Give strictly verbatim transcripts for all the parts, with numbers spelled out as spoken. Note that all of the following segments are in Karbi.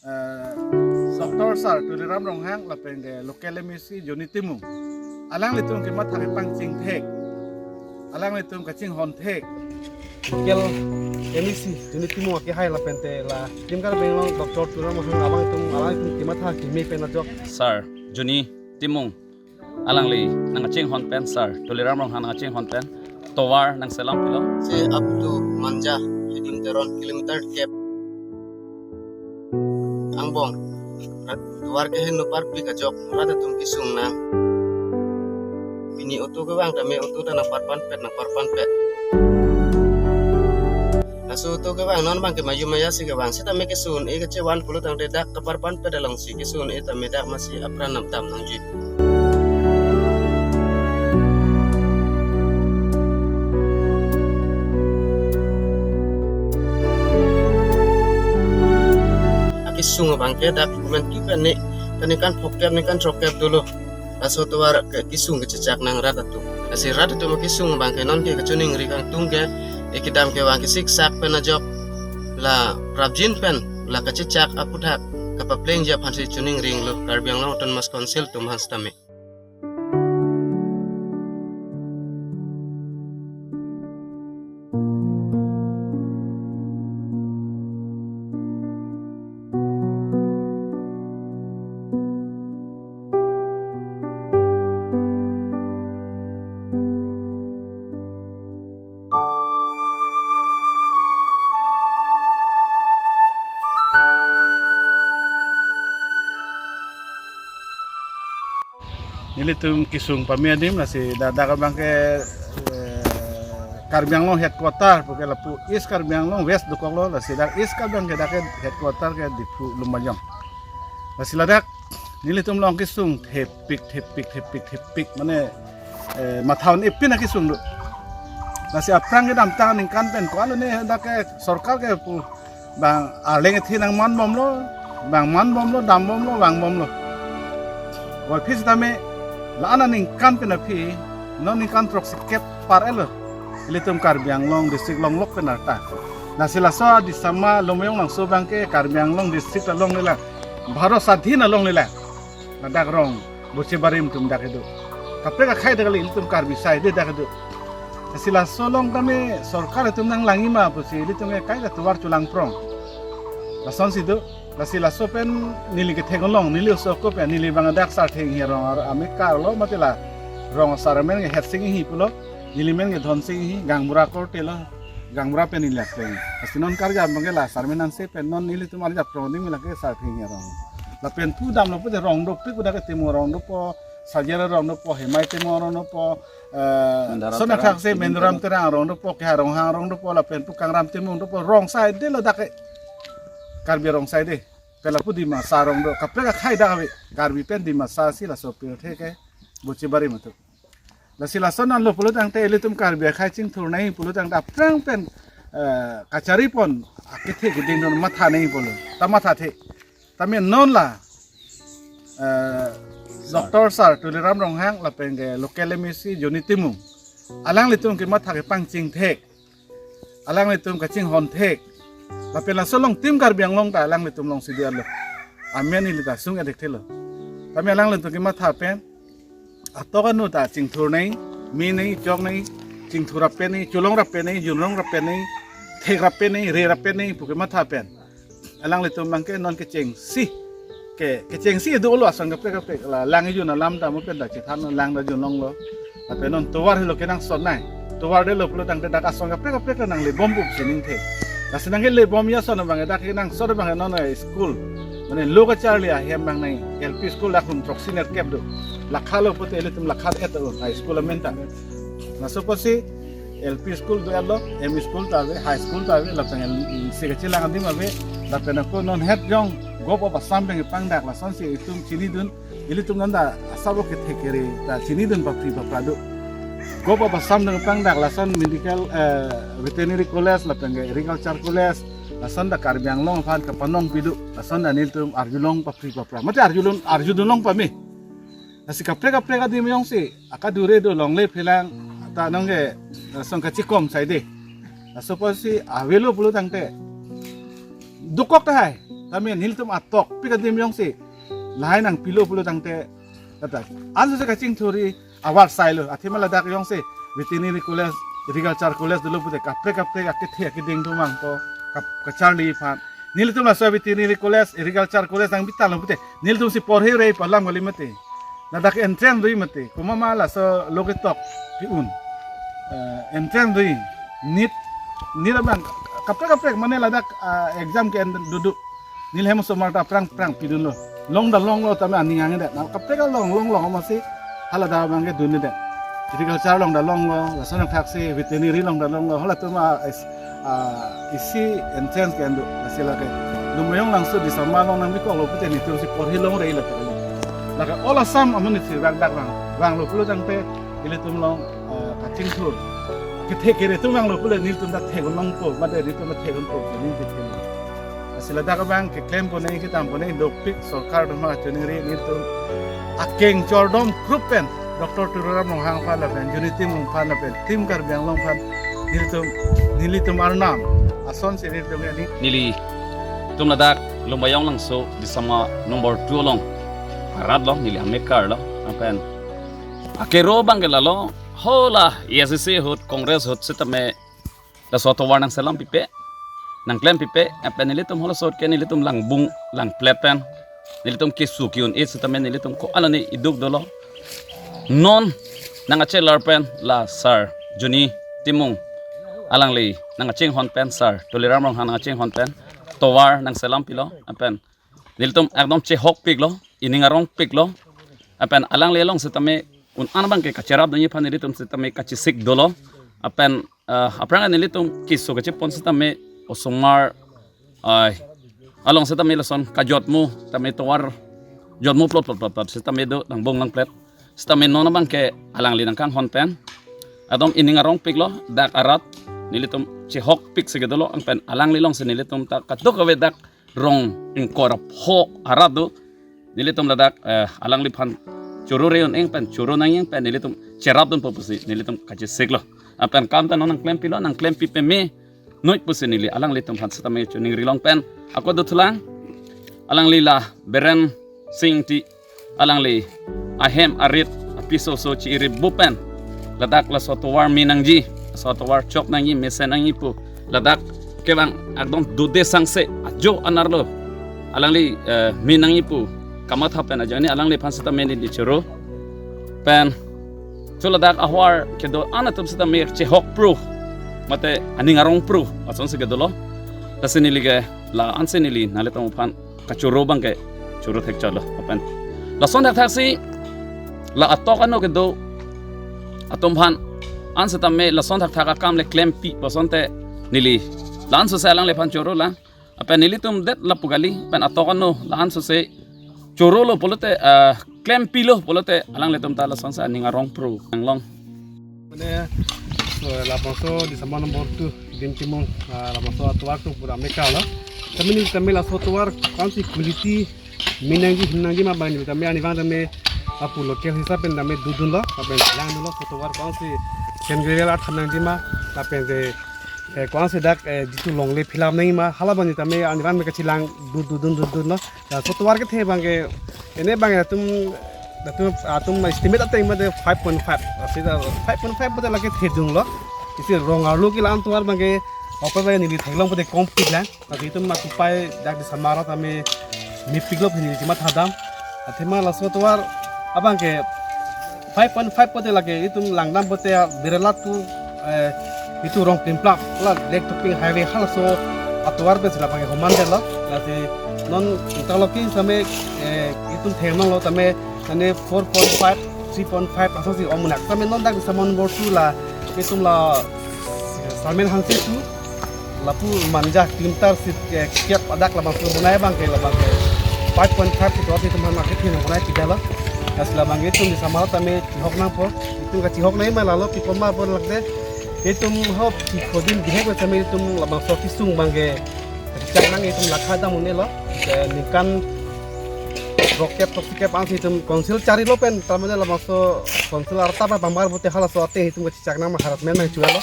eh, Doctor Sir Tuliram Ronghang lapen ke local M A C Johnny Timung. Alanglitum kematha kepangching thek, alanglitum kachinghon thek. Local M A C Johnny Timung akehai lapen te la Team Karbi Anglong Doctor Tuliram Ronghang abang atum, alanglitum kematha keme pen ajok. Sir Johnny Timung, alangli nangchinghon pen, Sir Tuliram Ronghang nangchinghon pen tovar nangselam pilo. Si up to Manja, Hiding Teron, kilometer kep. Angbong, rat-, tovar keheno parpik ajok, rat atum kesung nang. Pini auto kevang tame auto ta nangparpanpet, nangparpanpet. Laso auto kevang non abang ke maju maya si kevang. Sitame kesun-e kechevan pulo tangte dak kaparpanpet alongsi kesun-e tame dak masi apran namtam nangji. Akesung abang ke dak komantu pen ne, ta ningkan phokep ningkan throkkep dolo. Laso tovar ke kesung kechechak nang rat atum. Lasi rat atum akesung abang ke non ke kachiningri kangtung ke, ekedam kevang kesiksak pen ajok, la prapjin pen la kachechak aputhak kapaplengji aphansi chiningri-lo Karbi Anglong Autonomous Council atum aphan sitame. Nelitum kesung pame adim, lasi dak, dak abang ke, eh, Karbi Anglong headquarter, puke lapu East Karbi Anglong West dokoklo, lasi dak East Karbi Anglong ke dak ke headquarter ke Diphu Lumbajong. Lasi ladak nelitum along kesung thepik, thepik, thepik, thepik, mane, eh, matha un-e pin akesung do. Lasi aphrang kedamtang aningkan pen ko-an lo ne dak ke sorkar ke pu bang arleng ethi nangmanbomlo, bang manbomlo, dambomlo, vangbomlo. Puvoiphit sitame la-an aningkan pen aphi, non ningkan throksikep par-etlo ilitum Karbi Anglong district longlok pen arta. Lasi laso Disama Lumbajong Langso abang ke Karbi Anglong district alongle lang, Bharat Sadhin alongle lang. Ladak rong Bochibarim atum dak kedo. Kaprek akhei dak kali, ilitum Karbi asai de dak kedo. Lasi laso along tame sorkar atum nanglangji ma pusi ilitum ke kaita tovar chelangprong. Lasonsi do, lasi laso pen neli kethek along, neli oso ako pen, neli abang dak Sarthe Inghirong ar-, amekar lo mate la rong asar amen ke Hersing Inghi pulo, neli amen ke Dhonsing Inghi, gaonbura korte lo, gaonbura pen neli akleng. Lasi non karja abang ke la asar amen anse pen non nelitum arjap prong ding la ke Sarthe Inghirong. Lapen pudamlo pute rong dopik, udah ke Timung rong dopo, Sajera rong dopo, Hemai Timung rong dopo, eh, Mandara son Terang, athak se Hiding Menduram Terang. Terang rong dopo, Kehai Ronghang rong dopo, lapen pu Kangram Timung dopo, rong asai de lo dak ke. Karbi rong asai de. Pen lapu Dimasa rong do, kaprek akhei dak ave. Karbi pen Dimasa si laso pirthe ke Bochibarim atum. Lasi lason anlo pulo tangte ilitum Karbi akhei chingthur nangji pulo tangte aphrang pen, eh, kacharipon akethe keding dun matha nangji pulo. Ta mathathe. Tame non la, eh, Sir. Doctor Sir Tuliram Ronghang lapen ke local M A C Johnny Timung, alanglitum kematha kepangching thek, alanglitum kachinghon thek, lapen laso along Team Karbi Anglong ta alanglitum alongsi do-etlo. Amen ili ta sung-et thekthelo. Tame alanglitum kematha pen atok anu ta chingthur nangji, me nangji, chok nangji, chingthur rap pen nangji, cholong rap pen nangji, junrong rap pen nangji, thek rap pen nangji, re rap pen nangji pu kematha pen alanglitum abang ke non kechengsi, ke, kechengsi dolo ason kaprek kaprek, la lang jun alam ta mo pen ta chethan lang ta junlonglo. Lapen non tovar helo kenangsot nai. Tovar detlo pulo tangte dak ason kaprek kaprek nanglebom pusi ningthe. Lasi nangkelebomji ason abang dak kenangsot abang non school, mane lo kacharli ahem abang nangji, L P school dak hum throksi nerkep do. Lakha lo pute ilitum Lakha et un, high school amen ta. Laso apotsi L P school do-etlo, M E school ta ave, high school ta ave, lapen L-, si kachelang adim ave, lapen ako non het jong Govt of Assam abang pangdak, lasonsi itum chinidun, ilitum non ta asap kethek kere ta chinidun papri papra do. Govt of Assam abang pangdak, lason medical, eh, veterinary college, lapen ke agriculture college, lason ta Karbi Anglong aphan kapanong pido, lason ta nelitum arjulong papri papra. Mate arjulong, arjudunlong pame. Lasi kaprek kaprek adim jongsi akadure do longle phelang ta nonke, eh, song kachikom asai de. Laso apotsi avelo pulo tangte dokok tahai. Tame nelitum atokpik adim jongsi lahai nangpilo pulo tangte, tata. Anso se kachingthur-i avar sailo. Athema ladak jongsi veterinary college, agriculture college dolo pute kaprek kaprek akethe akeding atum vangpo, kap-, kacharli aphan. Nelitum laso veterinary college, agriculture college nangbitar lo pute, nelitum si porhi rei palam kali mati. Ladak entrance do-i mati. Komat ma laso lo ketok pi-un. Eh, entrance do-i. NEET, NEET abang kaprek kaprek mane ladak, ah, exam ke-en dudu. Neli hem osomar ta aphrang aphrang pidunlo. Longdam longlo tame aning angdet. Na kaprek along long long amatsi haladak abang ke dundedet. Agriculture longdam longlo, lason thaksi veterinary longdam longlo. Halatum a, is-, ah, isi entrance ke-en do, lasi lake Lumbajong Langso Disama along nangbikoklo pute nelitum si porhi long rei lake. Lake All Assam amonit si vang dak vang, vanglo pulo tangte ilitum along, ah, kachingthur. Kethe kere atum vanglo pulo nelitum ta theklongpo, mate nelitum ta theklongpo, nelitum ta theklong. Lasi ladak abang keklem ponai, kedam ponai, dopik sorkar atum kachiningri nelitum akeng chordom group pen Doctor Tuliram Ronghang aphan lapen Johnny Timung aphan lapen Team Karbi Anglong aphan nelitum, nelitum arnam asonsi nelitum ani. Nelitum ladak Lumbajong Langso Disama number two along arat lo, neli amekar lo, lapen akero abang ke lalo, hala A I C C ahut, Congress ahut sitame laso atovar nangselam pipe, nangklem pipe, lapen nelitum halaso ahut ke nelitum langbung langplet pen nelitum keso ke-un-e sitame nelitum ko-an arni iduk dolo. Non nangkachelar pen la sir Johnny Timung alangli nangkachinghon pen, sir Tuliram Ronghang nangkachinghon pen tovar nangselam pilo, lapen nelitum ekdom chehokpiklo, ining arongpiklo. Lapen alangli along sitame un-an abang ke kacherap dunji aphan nelitum sitame kachesik dolo. Lapen, eh, aphrang nelitum keso kachepon sitame osomar, ai, along sitame lason kajotmu tame tovar jotmu plot plot plot plot sitame do, langbung langplet. Sitame non abang ke alangli nangkanghon pen ekdom ining arongpiklo, dak arat nelitum chehokpik si kedolo, lapen alangli alongsi nelitum ta kadokave dak rong ingkoi ra pho arat do. Nelitum ladak, eh, alangliphan choro re-un-e pen, choro nangji pen nelitum cherapdunpo pusi nelitum kachesiklo. Lapen kam ta non nangklempilo, nangklempi peme noi pusi neli alanglitum aphan sitame chiningri long pen ako dothulang. Alangli la Biren Singh Ingti, alangli ahem arit apiso so chi-iri bupen ladak laso atovar me nangji, laso atovar chok nangji, mesen nangji pu ladak kevang ekdom dode sangse ajo anerlo alangli, eh, me nangji pu kamatha pen ajoine alangliphan sitame neli choro. Pen cho ladak ahavar kedo-an atum sitame chehok pro mate aning arong pro asonsi kedolo. Lasi neli ke la-ansi neli nanglitum aphan kachoro abang ke choro thekchotlo, lapen lason thakthaksi la atok ano kedo atum aphan an sitame lason thakthak akam le klempi pu asonte neli la-an sose alangliphan choro lang. Lapen nelitum det lapu kali, pen atok ano la-an sose chorolo pulote, ah, klempilo pulote alanglitum ta lasonse aning arong pro nanglong. Mane, so, labangso Disama number two, Johnny Timung, ah, labangso atovar atum pura mekar lo. Tame neli tame laso atovar ko-ansi quality me nangji, hem nangji ma abang neli tame arnivang tame lapu local hisab pen tame dodunlo, lapen langdunlo, laso atovar ko-ansi Saint Gabriel arat nangji ma, lapen je, eh, ko-ansi dak, eh, jitu longle fill up nangji ma, hala abang neli tame arnivang me kachelang dodun dodun dodunlo. Laso atovar kethe abang ke, ene abang ke atum, atum, atum estimate ateng mate five point five. Lasi ta five point five mate lake thedunglo. Isi rong arlo ke la-an atovar abang ke, opa abang neli theklong pute complete lang. Lasi itum ma kupai dak Disama arat tame mepiklo pu neli chimathadam. Athema laso atovar abang ke five point five pute lake itum langdam pute birela tu, eh, itum Rongplimplap la Dektokping highway halaso atovar pensi labang ke homan detlo. Lasi non interlocking same, eh, itum thengmanglo tame, tame four point five, three point five asonsi om munak. Tame non dak Disama number two la itum la Sarmen Hanse tu lapu manja kilometer si, eh, kep adak labangso bonai abang ke labang ke five point five kito itum aphan market hin bonai pidetlo. Lasi labang ke itum Disama arat tame chihok nangpo. Itum kachihok nangji ma lalo pi komat pon lake itum ho pi kodim bihek lo tame itum labangso kesung abang ke kachechak nang itum lakha dam un-elo. Eh, ningkan throkkep throksikep ansi itum council charlilo pen tame labangso council arta ba bambar pute halaso ateng itum kachechak nang ma harassment nangchojalo.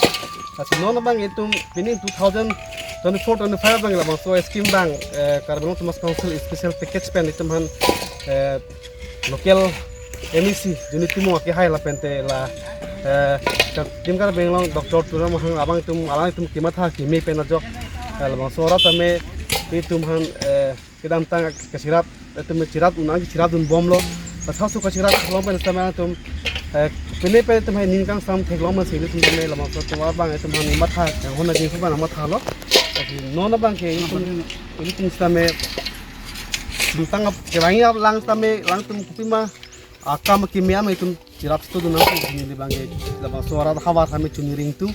Lasi non abang itum pining two thousand twenty-four twenty-five abang labangso scheme abang, eh, Karbi Anglong Autonomous Council special package pen itum aphan, eh, local M A C Johnny Timung akehai lapen te la, eh, ka-, Team Karbi Anglong Doctor Tuliram Ronghang abang itum, alanglitum kematha keme pen ajok, eh, labangso arat tame itum aphan, eh, kedamtang kachirap, itum chirap un-an chirapdun bomlo. Patha su kachirap long pen sitame itum, eh, pine pen itum hai ning kangsam theklong pensi itum tame labangso atum abang itum aphan matha, eh, hona jingsu abang mathalo. Lasi non abang ke itum, itum sitame, tang ap, kevangi ap lang sitame, alangtum kopima akam keme an itum chirap situ dun nang, neli abang ke labangso arat havar tame chuningri tu.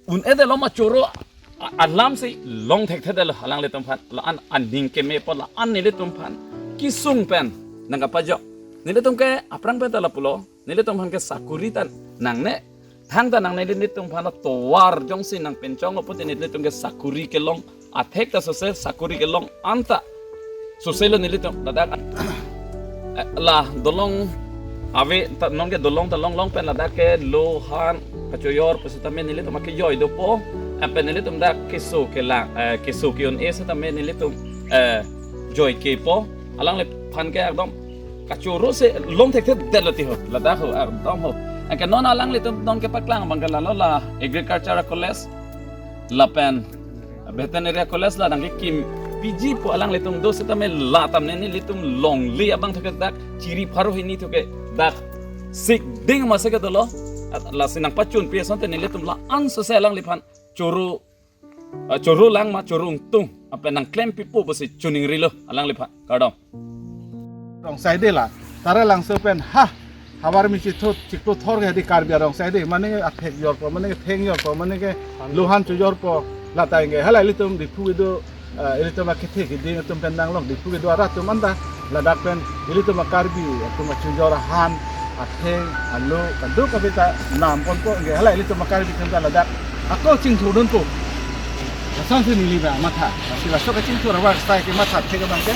Un-edetlo ma choro a-, alam si long thekthedetlo alanglitum aphan, la-an aning keme apot la-an nelitum aphan kesung pen nangkapajok. Nelitum ke aphrang pen ta lapulo, nelitum aphan ke sakuri ta nangne, thang ta nangne, nelitum aphan tovar jongsi nangpinchong apot nelitum ke sakuri kelong athek ta sose, sakuri kelong anta soselo nelitum ladak, eh, la dolong ave ta, non ke dolong ta longlong pen ladak ke lo han kachojor pusitame nelitum akejoi dopo, eh, pen nelitum dak keso kelang, eh, keso ke-un-e sitame nelitum, eh, joi kepo, alangliphan ke ekdom kachoro si long thekthedetlo ti ho, ladak ho, ekdom ho. Anke non alanglitum non kepaklang abang ke lalo la Agriculture College lapen Veterinary College la nangkekim P G po alanglitum do sitame la tame nelitum longle abang thu ke dak chiri pharo hini thu ke dak sikding masa ke dolo. Lasi nangpachunpi asonte nelitum la-an sose alangliphan choro, ah, choro lang ma choro ingtung apen nangklempipo pusi chuningrilo alangliphan. Kardom. Rong saide la. Tara langso pen ha. Havar misi thot chiklo thor ke di Karbi arong saide. Mane athek jorpo, mane ke theng jorpo, mane ke lo han chojorpo. Lata ingke hala ilitum Diphu kedo, eh, ilitum akethe kiding atum pen nanglong Diphu kedo arat atum anta. Ladak pen ilitum a-Karbi atum achojor ahan, atheng, alo, kadokave ta nam ponpo ingke hala ilitum a-Karbi atum ta ladak ako chingthurdunpo. Lasonsi neli abang matha. Lasi laso kachingthur ahavar sai kematha thek abang ke,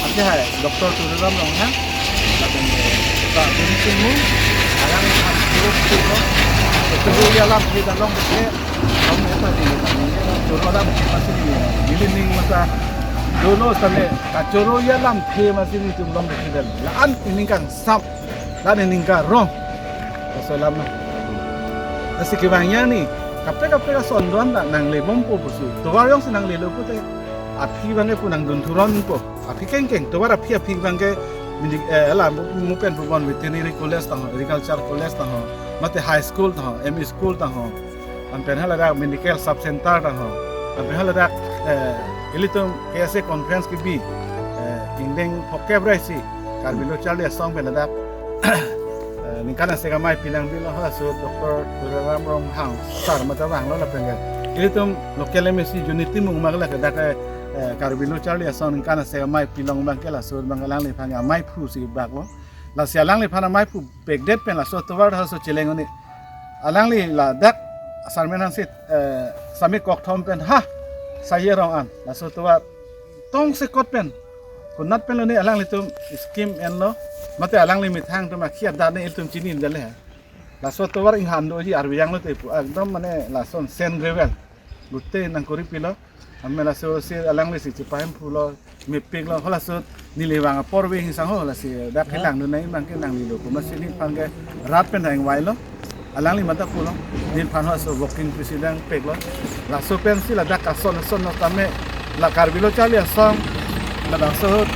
akehai Doctor Tuliram Ronghang, lapen, eh, Pak Beni Timung, alang ahan puro puro. Itu ya lam kita long ke, kamu apa di, di, di, choro lam ke masih di, di ning masa dolo sitame kachoro ya lam ke masih di tum long ke dan. La-an ining kangsam. La-an ining karong. Laso alam na. Lasi kevang ya ni. Kaprek kaprek ason do-an ta nanglebompo pusi. Tovar jongsi nanglelo pute, aphi abang ke pu nangdunthuronpo. Aphi kengkeng. Tovar aphi aphi abang ke mini, eh, la mu, mu pen pubon veterinary college ta ho, agriculture college ta ho, mate high school ta ho, M E school ta ho. Anpen hala dak medical sub center ta ho. Anpen hala dak, eh, ilitum K S A conference kebi, eh, ingdeng phokep ra isi Karbi Lo Charli Asong pen ladak, eh, ningkan asek amei pinang bilo, halaso Doctor Tuliram Ronghang sar mata vanglo lapen ke. Ilitum local M A C Johnny Timung ma ke ladak, eh, Karbi Lo Charli Asong ningkan asek amei pinlong abang ke laso abang alangliphan ameiphu si baklo. Lasi alangliphan ameiphu pekdet pen laso tovar halaso cheleng un-e. Alangli ladak Sarmen Hansit, eh, sami kokthom pen ha, saye rong an. Laso tovar tongsekot pen, konat pen lo ni alanglitum scheme enlo, mate alangli methang atum akhia dan ne ilitum chini jale ha. Laso tovar inghan doji arvi janglo te pu, ekdom mane lason sen revel. Gute nangkuri pilo. Anme laso si alanglisi chepahemphulo, mepiklo, halaso neli vang apor ve hingsang ho, lasi dak kelangdun nai abang ke nanglelo, komatsi neliphan ke rat pen hang vailo, alangli mata pulo, neliphan halaso working president peklo, laso pensi ladak ason ason no tame, la Karbi Lo Charli Asong, labangso ahut,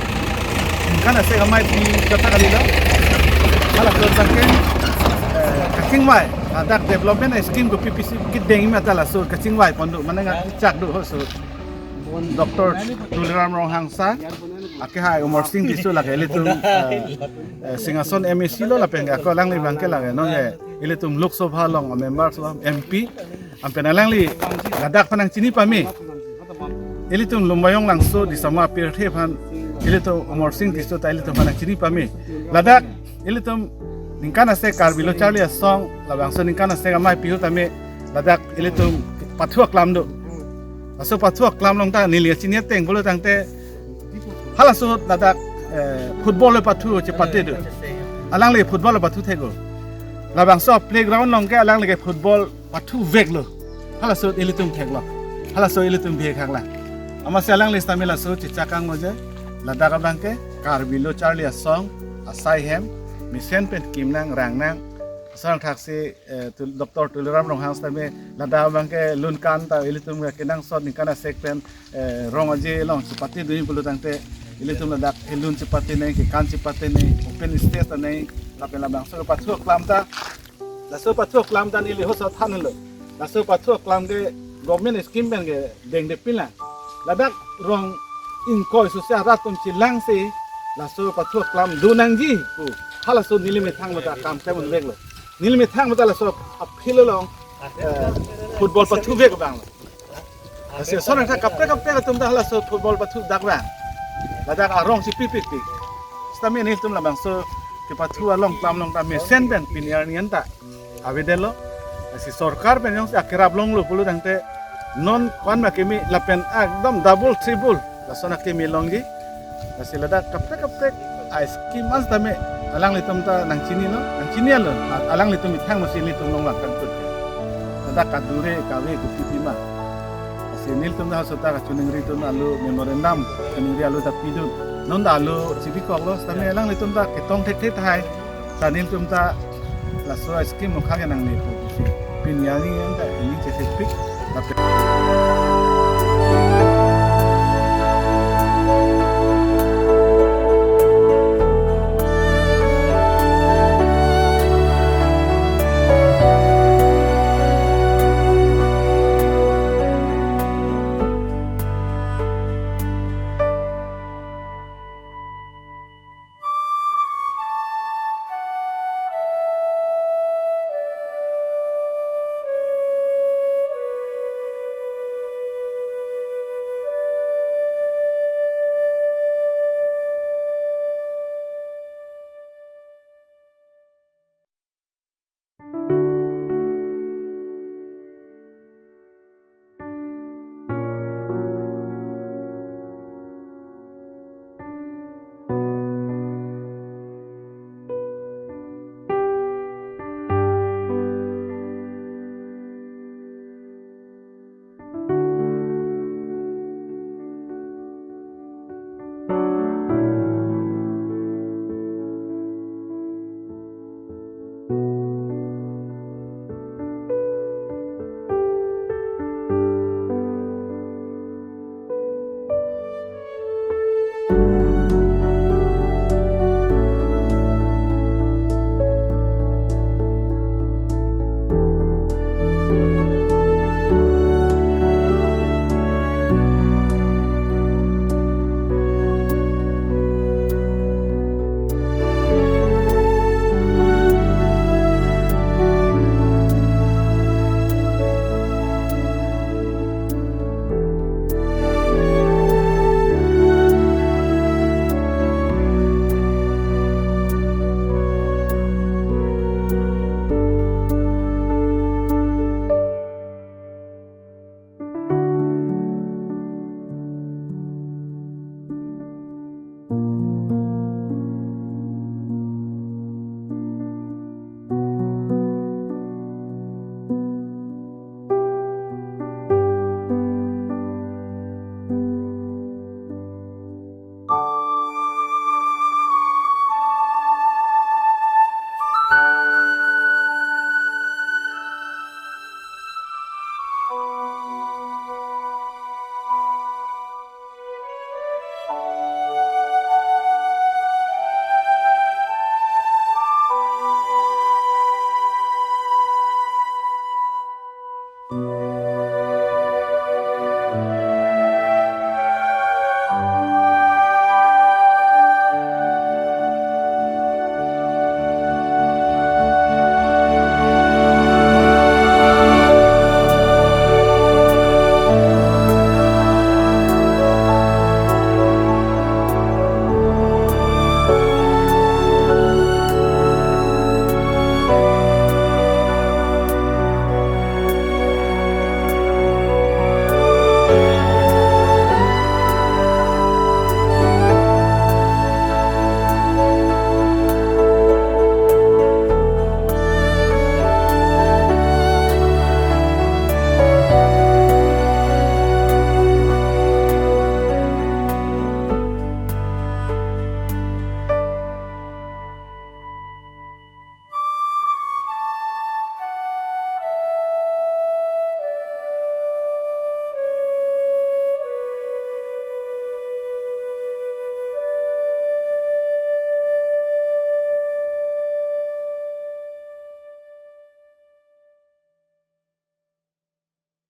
ningkan asek amei pi kata kalilo, halaso abang ke, eh, kachingvai, ladak development scheme kopi pisi kideng mata laso kachingvai pon do, mane nangchak do halaso. Doctor Tuliram Ronghang sar, akehai Amarsing Tisso lake ilitum, eh, eh, Singhason M A C lo lapen ke ako alangli abang ke lake non ke ilitum Lok Sabha along members lo, M P. Anpen alangli ladak aphan nangchini pame. Ilitum Lumbajong Langso Disama apirthe aphan ilitum Amarsing Tisso ta ilitum aphan nangchini pame. Ladak ilitum ningkan asek Karbi Lo Charli Asong labangso ningkan asek amei pi ahut tame ladak ilitum pathu aklam do. Laso pathu aklam along ta neli chini ateng pulo tangte halaso ahut ladak, eh, football le pathu chepate do. Alangli football le pathu theklo. Labangso playground along ke alangli ke football pathu veklo. Halaso ahut ilitum theklo. Halaso ilitum bihek hak lang. Amatsi alangli sitame laso chechak kangno je, ladak abang ke Karbi Lo Charli Asong asai hem mesen pen kim nang rang nang. Asong thaksi, eh, Tul-, Doctor Tuliram Ronghang sitame ladak abang ke lun kan ta ilitum ke kenangsot ningkan asek pen, eh, rong aje along chepate dui pulo tangte ilitum ladak elun chepate nang, kekan chepate nang, open stage ta nang, lapen labangso pathu aklam ta, laso pathu aklam ta neli hoso thanlo. Laso pathu aklam ke government scheme pen ke dengde pila. Ladak rong ingkoi susia rat atum chelangsi laso pathu aklam do nangji pu halaso neli methang mata kam klem unveklo. Neli methang mata laso a-field along, eh, football pathu vek abang. Lasi ason angthak kaprek kaprek atum ta halaso football pathu dak abang. Ladak arong si pipikpik. Sitame nelitum labangso kepathu along klam along ta mesen pen pini arni anta avedetlo. Lasi sorkar pen jongsi akerap longlo pulo tangte non ko-an ma keme lapen ekdom double triple lason akeme longji. Lasi ladak kaprek kaprek a-scheme an sitame alanglitum ta nangchinilo, nangchinilo. A-, alanglitum methang masi nelitum longlak kan tut. Ladak kadure kave kupi pima. Lasi nelitum ta halaso ta kachiningri atum alo memorandum, chiningri alo ta pidun. Non ta alo chibikoklo, sitame alanglitum ta ketong thekthe tahai. Ta nelitum ta laso a-scheme mokha ke nangne pu pusi pini arni anta ini chesepik. Lapen